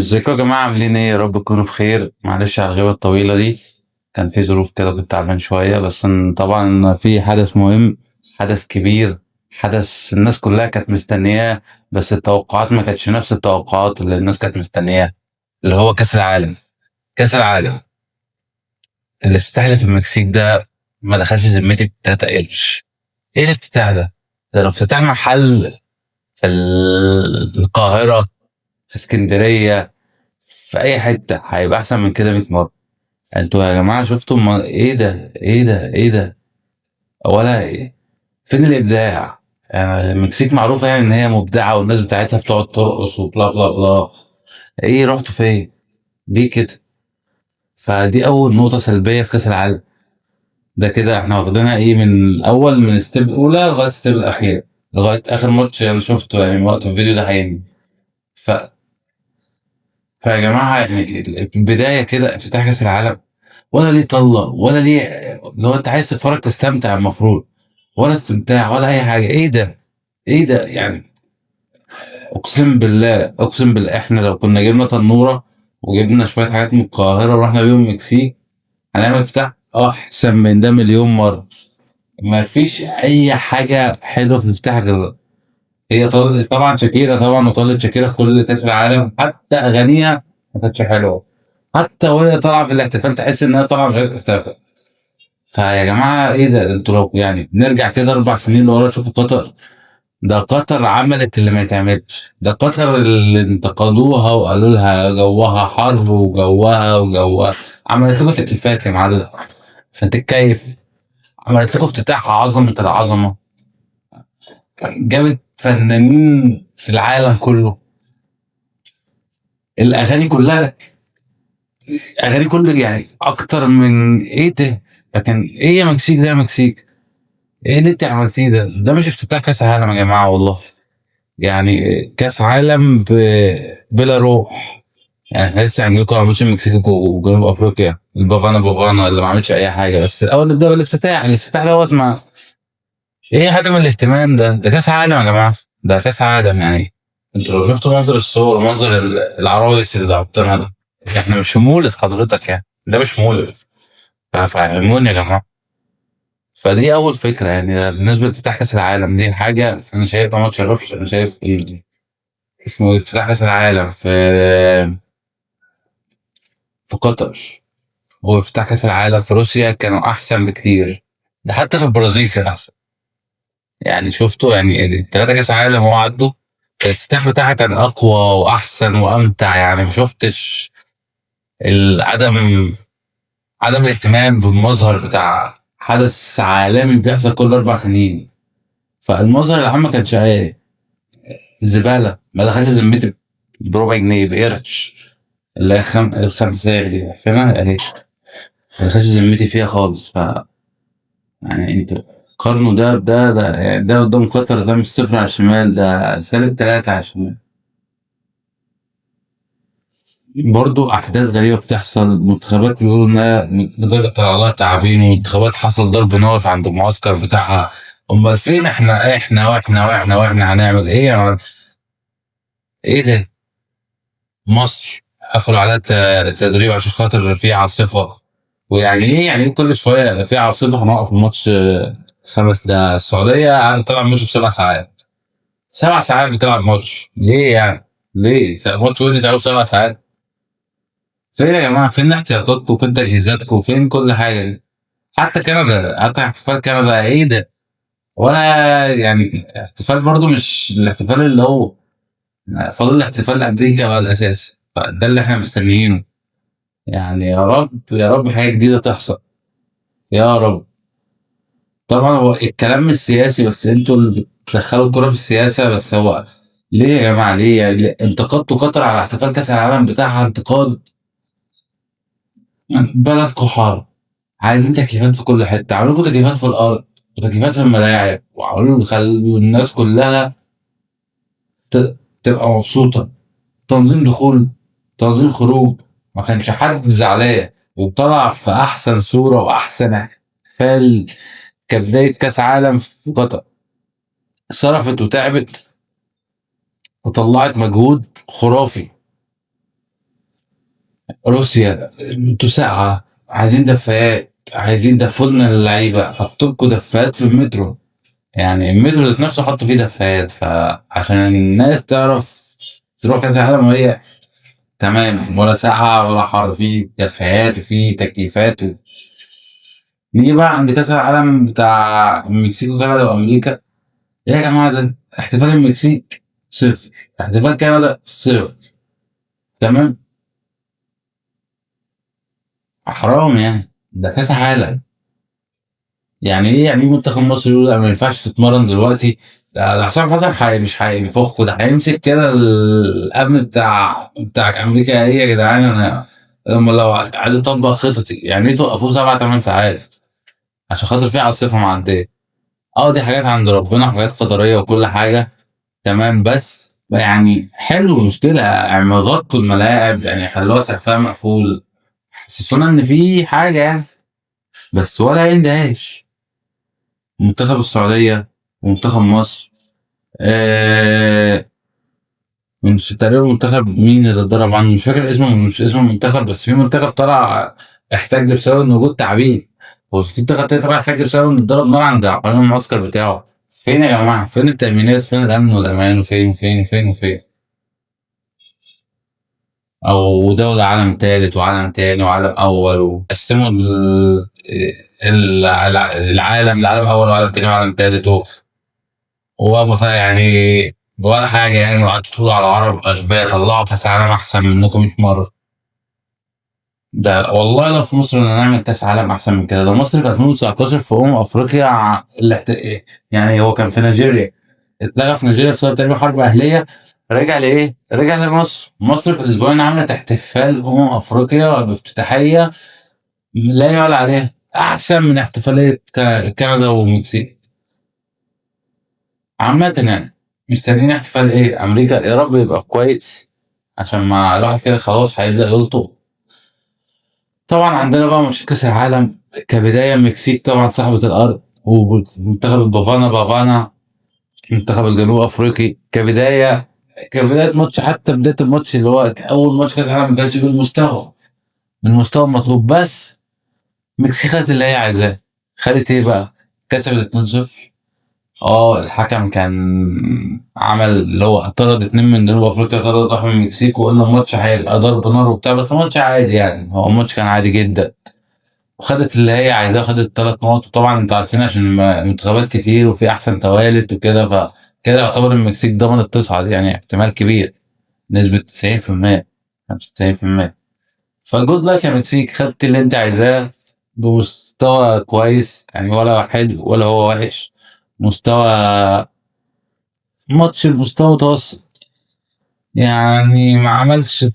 ازيكم يا جماعة، عاملين ايه؟ يا رب تكونوا بخير. معلش على الغيبة الطويلة دي، كان في ظروف كده، كنت تعبان شوية. بس طبعا في حدث مهم، حدث كبير، حدث الناس كلها كانت مستنياه، بس التوقعات ما كانتش نفس التوقعات اللي الناس كانت مستنياها، اللي هو كأس العالم. كأس العالم الافتتاح اللي في المكسيك ده ما دخلش ذمتي ب 3 قرش. ايه الافتتاح ده؟ ده لو افتتاح محل في القاهرة، في اسكندرية، في اي حتة، هيبقى احسن من كده 100 مرة. انتوا يا جماعة شفتوا ايه ده؟ ايه ده؟ ايه ده؟ ولا إيه؟ فين الابداع؟ المكسيك معروفة ان هي مبدعة والناس بتاعتها بتقعد ترقص وبلا بلا بلا. ايه رحتوا فين؟ ليه كده؟ فدي اول نقطة سلبية في كأس العالم. ده كده احنا واخدينها ايه من الاول، من step الاولى لغاية step الاخيرة، لغاية اخر ماتش انا شفته وقت الفيديو ده هينزل. فيا جماعة البداية كده افتتاح كأس العالم، ولا ليه طلة ولا ليه، لو انت عايز تتفرج تستمتع المفروض، ولا استمتاع ولا اي حاجة. ايه ده؟ ايه ده؟ اقسم بالله، اقسم بالله احنا لو كنا جبنا تنورة وجبنا شوية حاجات من القاهرة ورحنا بيهم المكسيك هنعمل افتتاح احسن من ده مليون مرة. ما فيش اي حاجة حلوة في الافتتاح غير هي طبعا شاكيرا، طبعا وطلت شاكيرا في كل كأس العالم، حتى اغانيها ما كانتش حلوة، حتى وهي طالعة في الاحتفال تحس انها طالعة مش عايزة تحتفل. فيا جماعة ايه ده؟ انتوا لو نرجع كده 4 سنين لورا تشوفوا قطر، ده قطر عملت اللي ما يتعملش، ده قطر اللي انتقدوها وقالوا لها جوها حر وجوها وجوها، عملت لكم تكييفات يا معلم عشان تتكيف، عملت لكم افتتاح عظمة العظمة، جابت فنانين في العالم كله، الأغاني كلها أغاني كل أكتر من إيه ده. لكن إيه يا مكسيك ده؟ يا مكسيك إيه اللي أنت عملتيه ده؟ ده مش افتتاح كأس عالم يا جماعة والله، كأس عالم بلا روح. احنا لسه عاملين لكم ماتش المكسيك وجنوب أفريقيا، البافانا بافانا اللي ما عملش أي حاجة. بس الأول نبدأ بالافتتاح. الافتتاح دوت ما إيه عدم الاهتمام ده؟ ده كأس عالم يا جماعة، ده كأس عالم. انتوا لو شفتوا منظر الصور ومنظر العرايس اللي حاطينها ده، احنا مش في مولد حضرتك، ده مش مولد. فهموني يا جماعة. فدي أول فكرة بالنسبة لافتتاح كأس العالم، دي حاجة أنا شايفها ما تشرفش. أنا شايف اسمه افتتاح كأس العالم في قطر وافتتاح كأس العالم في روسيا كانوا أحسن بكتير، ده حتى في البرازيل كان أحسن. شفتوا التلاتة كأس عالم هو عدوا، الافتتاح بتاعها كان أقوى وأحسن وأمتع. ما شفتش عدم الاهتمام بالمظهر بتاع حدث عالمي بيحصل كل 4 سنين. فالمظهر العام ما كانش ايه، زبالة، ما دخلش ذمتي بربع جنيه بقرش، اللي هي الخمسة دي فاهمها اهي، ما دخلش ذمتي فيها خالص. انتوا قارنوا ده بده، ده ده قدام قطر، ده مش 0 على الشمال، ده سالب 3 على الشمال. برضو أحداث غريبة بتحصل، منتخبات بيقولوا إنها لدرجة طلع لها تعابين، ومنتخبات حصل ضرب نار عند المعسكر بتاعها. أمال فين إحنا؟ إحنا وإحنا وإحنا وإحنا هنعمل إيه يا معلم؟ إيه ده؟ مصر قفلوا عليها التدريب عشان خاطر في عاصفة. ويعني إيه؟ يعني إيه كل شوية في عاصفة هنوقف الماتش 5؟ ده السعودية قاعدة تلعب ماتش ب7 ساعات، 7 ساعات بتلعب ماتش ليه يعني؟ ليه؟ ماتش ودي تلعبوا 7 ساعات؟ فين يا جماعة؟ فين احتياطاتكم؟ فين تجهيزاتكم؟ فين كل حاجة دي؟ حتى كندا، حتى احتفال كندا ايه ده؟ ولا احتفال برضو مش الاحتفال اللي هو فاضل الاحتفال امريكا بقى الاساس، فده اللي احنا مستنيينه. يا رب يا رب حاجة جديدة تحصل يا رب. طبعا هو الكلام مش سياسي، بس انتوا اللي بتدخلوا الكورة في السياسة. بس هو ليه يا جماعة؟ ليه يعني انتقدتوا قطر على احتفال كأس العالم بتاعها؟ انتقاد بلدكم حر، عايزين تكييفات في كل حتة، عملوا لكم تكييفات في الأرض وتكييفات في الملاعب، وعملوا خلوا الناس كلها تبقى مبسوطة. تنظيم دخول، تنظيم خروج، ما كانش حد زعلان، وطلع في أحسن صورة وأحسن احتفال كبداية كأس عالم في قطر. صرفت وتعبت وطلعت مجهود خرافي. روسيا انتوا ساقعه، عايزين دفايات، عايزين دفولنا اللعيبة، حطوا لكم دفايات في المترو، يعني المترو ذات نفسه حطوا فيه دفايات، فعشان الناس تعرف تروح كاس العالم وهي تمام، ولا ساقعه ولا حر، في دفايات وفي تكييفات. نيجي بقى عند كاس العالم بتاع المكسيك وكندا وامريكا، ايه يا جماعة ده؟ احتفال المكسيك صفر، احتفال كندا صفر، تمام؟ حرام يعني، ده كاس عالم. يعني ايه يعني ايه منتخب مصر يقول لا ما ينفعش تتمرن دلوقتي؟ ده حسام حسن مش هينفخه، ده هيمسك كده الامن بتاع امريكا. ايه يا جدعان، انا لما لو عايز اطبق خططي، يعني ايه توقفوه 7 8 ساعات عشان خاطر في عاصفة معدية؟ دي حاجات عند ربنا، حاجات قدرية وكل حاجة تمام، بس يعني حلو مشكلة يعني غطوا الملاعب، يعني خلوها سقفها مقفول، حسسونا ان في حاجة يعني، بس ولا يندهش. منتخب السعودية ومنتخب مصر، مش تقريبا منتخب مين اللي اتضرب عنه، مش فاكر اسمه، مش اسم المنتخب، بس في منتخب طلع احتج بسبب ان وجود تعابين، وفي منتخب تاني طلع احتج بسبب ان اتضرب نار عند حوالين المعسكر بتاعه. فين يا جماعة؟ فين التأمينات؟ فين الأمن والأمان؟ وفين فين فين وفين؟ أو دولة عالم تالت وعالم تاني وعالم أول، وقسموا العالم لعالم أول وعالم تاني وعالم تالت، وهو يعني ولا حاجة يعني، وقعدتوا تقولوا على العرب أغبياء، طلعوا كأس عالم أحسن منكم 100 مرة. ده والله لو في مصر نعمل كأس عالم أحسن من كده. ده مصر في 2019 في أفريقيا يعني هو كان في نيجيريا، اتلغى في نيجيريا بسبب تقريبا حرب أهلية، رجع لإيه؟ رجع لمصر. مصر في أسبوعين عملت احتفال أفريقيا بافتتاحية لا يعلى عليها، أحسن من احتفالية كندا والمكسيك. عامة يعني مستنيين احتفال إيه؟ أمريكا يا رب يبقى كويس، عشان ما الواحد كده خلاص هيبدأ يلطف. طبعا عندنا بقى ماتشات كأس العالم كبداية، المكسيك طبعا صاحبة الأرض، ومنتخب البافانا بافانا منتخب الجنوب أفريقي كبداية ماتش، حتى بداية الماتش اللي هو أول ماتش كأس العالم ما كانش بالمستوى المطلوب، بس المكسيك خدت اللي هي عايزاه. خدت إيه بقى؟ كسبت 2-0. الحكم كان عمل اللي هو طرد 2 من جنوب افريقيا، طرد 1 من المكسيك، وقلنا الماتش هيبقى ضرب نار وبتاع، بس ماتش عادي يعني، هو الماتش كان عادي جدا، وخدت اللي هي عايزاه، خدت 3 نقط. وطبعا انتوا عارفين عشان منتخبات كتير وفي احسن توالت وكده، فكده يعتبر المكسيك ضمنت تصعد، يعني احتمال كبير نسبة 90%، 95%. فجود لاك يا مكسيك، خدت اللي انت عايزاه بمستوى كويس يعني، ولا حلو ولا هو وحش، مستوى ماتش المستوى متوسط يعني، ما عملش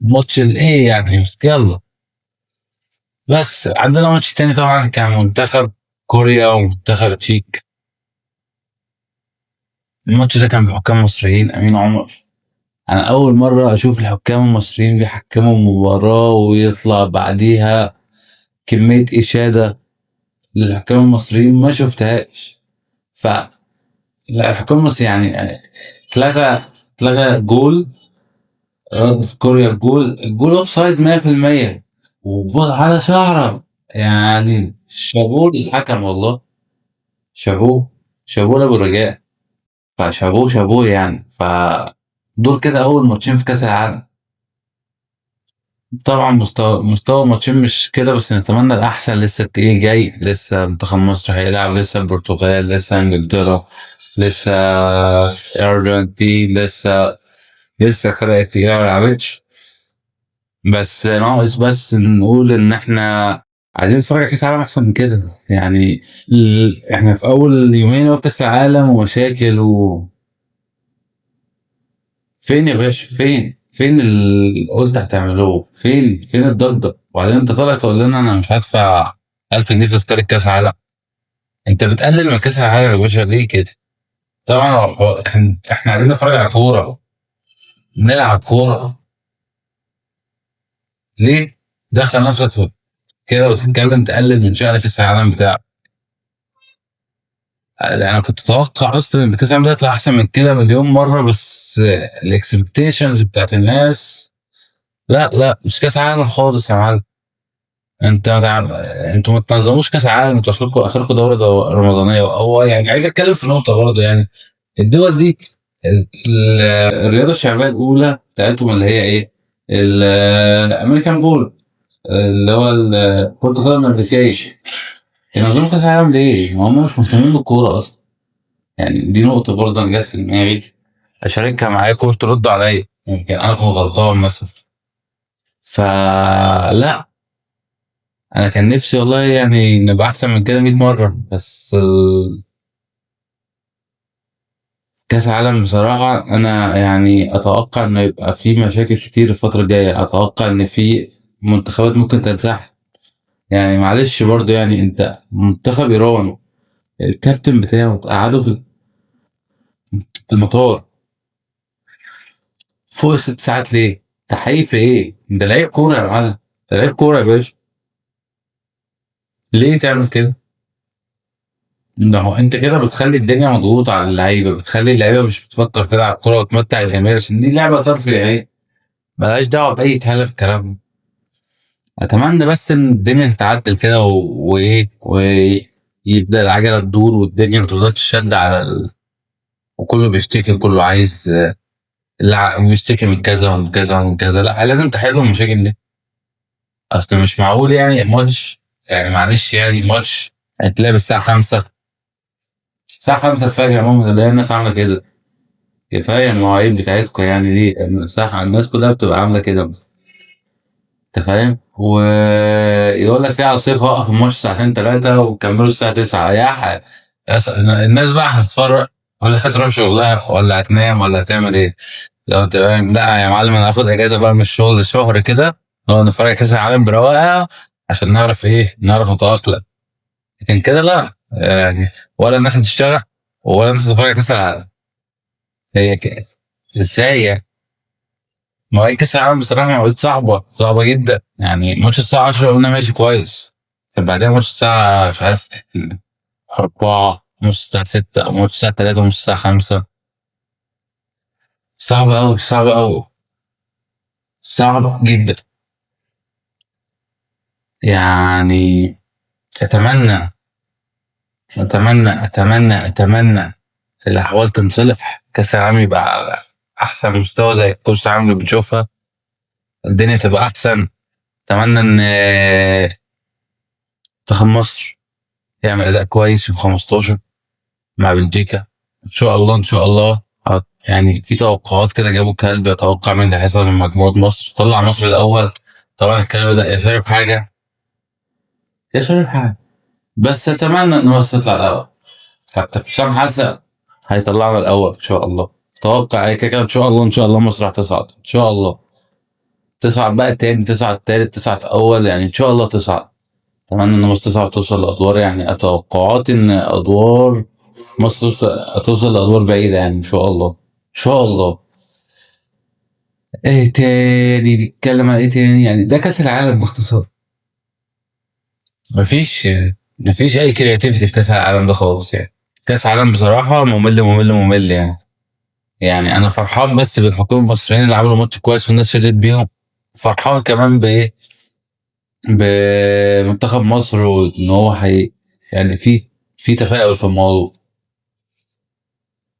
ماتش الايه يعني، يلا. بس عندنا ماتش تاني طبعا كان منتخب كوريا ومنتخب تشيك. الماتش ده كان بحكام مصريين، امين عمر. انا اول مرة اشوف الحكام المصريين بيحكموا مباراة ويطلع بعديها كمية اشاده للحكام المصريين ما شفتهاش. ف لا الحكام المصريين يعني اتلغى جول، رد في كوريا الجول offside 100%، وبص على شعره يعني، شابوه للحكم والله، شابوه شابوه لابو رجاء، فشابوه شابوه يعني. ف دول كده اول ماتشين في كاس العالم. طبعا مستوى الماتشين مش كده، بس نتمنى الاحسن. لسه التقيل جاي، لسه منتخب مصر هيلعب، لسه البرتغال، لسه انجلترا، لسه الارجنتين، لسه الفرق التقيله ما لعبتش. بس ناقص بس نقول ان احنا عايزين نتفرج على كاس العالم احسن من كده يعني. احنا في اول يومين في كاس العالم ومشاكل و فين يا باشا؟ فين اللي قلت هتعملوه؟ فين الضجة؟ وبعدين انت طالع تقول لنا انا مش هدفع 1000 جنيه في تذكره كاس عالم. انت بتقلل من كاس العالم يا باشا، ليه كده؟ طبعا احنا عايزين نتفرج على كورة، نلعب كورة. ليه دخل نفسك في كده وتتكلم تقلل من شأن كاس العالم بتاعك؟ انا كنت اتوقع اصلا ان كاس العالم ده يطلع احسن من كده مليون مرة، بس ال expectations بتاعت الناس لا لا، مش كاس عالم خالص يا معلم. انتوا ما تنظموش كاس عالم، انتوا اخركم دوره رمضانيه. هو يعني عايز اتكلم في نقطة برضه، يعني الدول دي الرياضة الشعبية الاولى بتاعتهم اللي هي ايه؟ ال American ball اللي هو كره القدم الامريكية. ينظموا كاس العالم ليه؟ ما هم مش مهتمين بالكورة اصلا. يعني دي نقطة برضه انا جت في دماغي اشاركها معاكم وتردوا عليا، يمكن انا اكون غلطان مثلا. فلا انا كان نفسي والله يعني نبقى احسن من كده 100 مرة، بس كاس العالم بصراحة انا يعني اتوقع انه يبقى في مشاكل كتير الفترة الجاية. اتوقع ان في منتخبات ممكن تنسحب. يعني معلش برضه، يعني انت منتخب ايران الكابتن بتاعه قعدة في المطار فوق 6 ساعات ليه؟ تحقيق في ايه؟ ده لعيب كورة يا معلم، ده لعيب كورة يا باشا، ليه تعمل كده؟ ده هو انت كده بتخلي الدنيا مضغوطه على اللعيبة، بتخلي اللعيبة مش بتفكر تلعب كورة وتمتع الجماهير، عشان دي لعبه ترفيهية ملهاش دعوه باي كلام الكلام. اتمنى بس ان الدنيا تتعدل كده وايه، ويبدا العجلة تدور والدنيا ما تفضلش شد على وكله بيشتكي وكله عايز، لا بيشتكي من كذا ومن كذا ومن كذا. لا لازم تحلوا المشاكل دي، اصل مش معقول يعني ماتش، يعني معلش يعني ماتش هيتلعب الساعة 5، الساعة 5 الفجر يا ماما، اللي هي الناس عاملة كده. كفاية المواعيد بتاعتكم يعني دي، الساعة الناس كلها بتبقى عاملة كده مثلا، أنت فاهم؟ ويقول لك في عاصفة، وقف الماتش ساعتين 3 وكملوا الساعة 9. يا الناس بقى هتتفرج ولا هتروح شغلها ولا هتنام ولا هتعمل إيه؟ لو أنت فاهم، لا يا معلم أنا هاخد إجازة بقى من الشغل شهر كده، نقعد نتفرج على كأس العالم برواقة عشان نعرف إيه، نعرف نتأقلم. لكن كده لا، يعني ولا الناس هتشتغل ولا الناس هتتفرج على كأس العالم. هي كده ازاي يعني؟ ما هي كأس العالم بصراحة مواعيد صعبة، صعبة جدا. يعني ماتش الساعة 10 قلنا ماشي كويس، طب بعدين ماتش الساعة مش عارف 4، ماتش الساعة 6، ماتش الساعة 3، ماتش الساعة 5. صعبة أوي، صعبة أوي، صعبة جدا. يعني أتمنى، أتمنى، أتمنى، أتمنى الأحوال تنصلح، كأس العالم يبقى على أحسن مستوى زي كأس العالم اللي بنشوفها، الدنيا تبقى أحسن. أتمنى إن منتخب مصر يعمل أداء كويس يوم 15 مع بلجيكا إن شاء الله. إن شاء الله. يعني في توقعات كده جابوا كلب يتوقع مين اللي هيحصل من مجموعة مصر، طلع مصر الأول. طبعا الكلب ده يا شارب حاجة يا شارب حاجة، بس أتمنى إن مصر تطلع الأول. كابتن حسام حسن هيطلعنا الأول إن شاء الله. توقع كده كده إن شاء الله. إن شاء الله مصر هتصعد إن شاء الله، تصعد بقى تاني، تصعد تالت، تصعد أول، يعني إن شاء الله تصعد. أتمنى إن مصر تصعد وتوصل لأدوار، يعني توقعات إن أدوار مصر توصل لأدوار بعيدة يعني إن شاء الله، إن شاء الله. إيه تاني نتكلم على إيه تاني؟ يعني ده كأس العالم باختصار. مفيش أي creativity في كأس العالم ده خالص. يعني كأس العالم بصراحة ممل، ممل، ممل. يعني أنا فرحان بس بالحكام المصريين اللي عملوا ماتش كويس والناس شدت بيهم، فرحان كمان بإيه؟ بمنتخب مصر، وإن هو يعني في تفاؤل في الموضوع.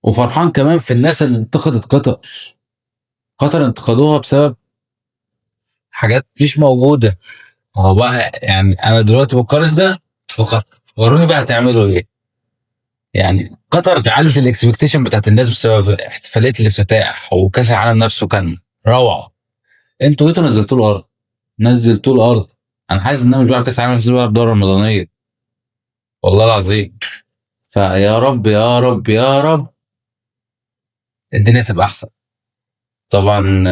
وفرحان كمان في الناس اللي انتقدت قطر. قطر انتقدوها بسبب حاجات مش موجودة. هو بقى يعني أنا دلوقتي بقارن ده بقطر، وروني بقى هتعملوا إيه؟ يعني قطر علت ال expectation بتاعت الناس بسبب احتفالية الافتتاح، وكأس العالم نفسه كان روعة. انتوا جيتوا نزلتوا الأرض، نزلتوا الأرض. أنا حاسس إن أنا مش بلعب كأس العالم، بس بلعب دورة رمضانية والله العظيم. فيا رب يا رب يا رب الدنيا تبقى أحسن. طبعا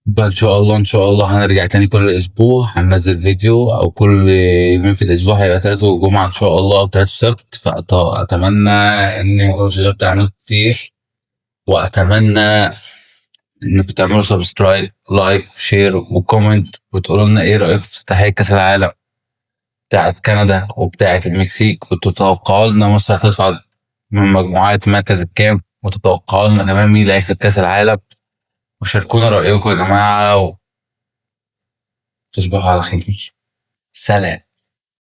بقى إن شاء الله، إن شاء الله هنرجع تاني كل أسبوع هننزل فيديو، أو كل يومين في الأسبوع، هيبقى تلاتة وجمعة إن شاء الله، أو تلاتة وسبت. فأتمنى إن ما أكونش غبت عنكم كتير، وأتمنى إنكم تعملوا subscribe، like، share، و comment، وتقولوا لنا إيه رأيكم في افتتاحية كأس العالم بتاعت كندا وبتاعت المكسيك، وتتوقعوا لنا مصر هتصعد من مجموعات مركز الكام، وتتوقعوا لنا كمان مين اللي هيكسب كأس العالم. وشاركونا رأيكم يا جماعة، تصبحوا على خير، سلام.